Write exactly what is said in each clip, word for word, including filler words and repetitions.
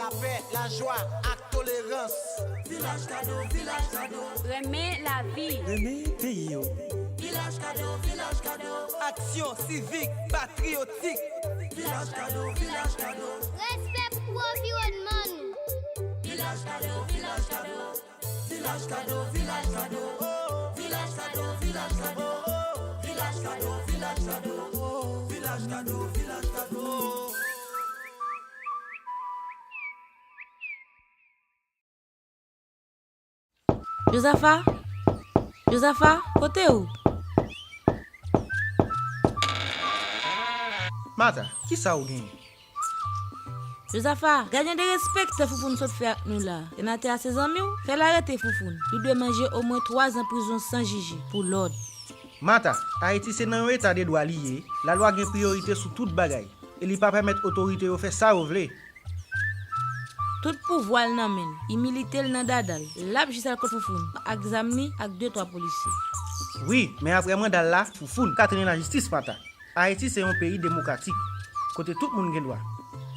Lapè, lajwa ak tolerans. Vilaj Kado, Vilaj Kado. Renmen lavi. Renmen peyi w. Vilaj Kado, Vilaj Kado. Aksyon sivik, patriyotik. Vilaj Kado, Vilaj Kado. Respè pou anviwònman nou. Vilaj Kado, Vilaj Kado. Vilaj Kado, Vilaj Kado. Vilaj Kado, Vilaj Kado. Vilaj Kado, Vilaj Kado. Vilaj Kado, Vilaj Kado. Jozafa? Jozafa, kote w? Mata, kisa w genyen? Jozafa, gad jan derespekte Foufoun sot fè ak nou la. Senatè a se zanmi w? Fè l arete Foufoun. Li dwe manje omwen twa zan prizon san jije pou lòd. Mata, Ayiti se nan yon eta de dwa li ye. Lalwa gen priyorite sou tout bagay. E li pa pèmèt otorite yo fè sa yo vle. Tout pouvwa l nan men l, imilite l nan dada l, l ap jis al kot Foufoun, ak zam li, ak de twa polisye. Wi, men apre manda l la, Foufoun ka trennen lajistis, Mata. Ayiti se yon peyi demokratik, kote tout moun gen dwa.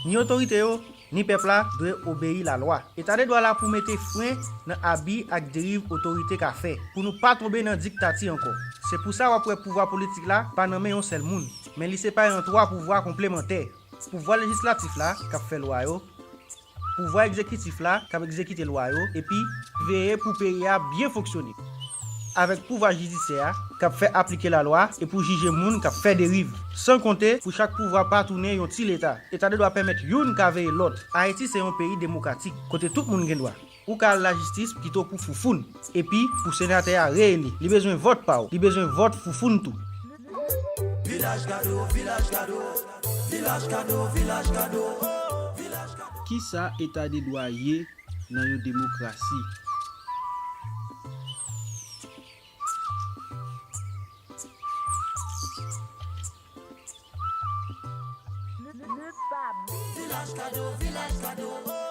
Ni otorite yo, ni pèp la dwe obeyi lalwa. Eta de dwa la pou mete fren nan abi ak deriv otorite ka fè, pou nou pa tonbe nan diktati ankò. Se pou sa w ap wè pouvwa politik la pa nan men yon sèl moun, men li separe an twa pouvwa konplemantè. Pouvwa lejislatif la, k ap fè lwa yo, pouvwa egzekitif la, k ap egzekite lwa yo, epi veye pou peyi a byen fonksyone. Avèk pouvwa jidisyè a, k ap fè aplike lalwa e pou jije moun k ap fè deriv. San konte, pou chak pouvwa pa tounen yon ti leta. Eta de dwa pèmèt youn ka veye lòt. Ayiti se yon peyi demokratik, kote tout moun gen dwa. Ou ka al lajistis pito pou Foufoun, epi pou senatè a reeli. Li bezwen vòt pa w, li bezwen vòt Foufoun tou. Vilaj Kado, Vilaj Kado, Vilaj Kado, Vilaj Kado, Vilaj Kado. Kisa eta de dwa ye nan yon demokrasi? Vilaj Kado, Vilaj Kado.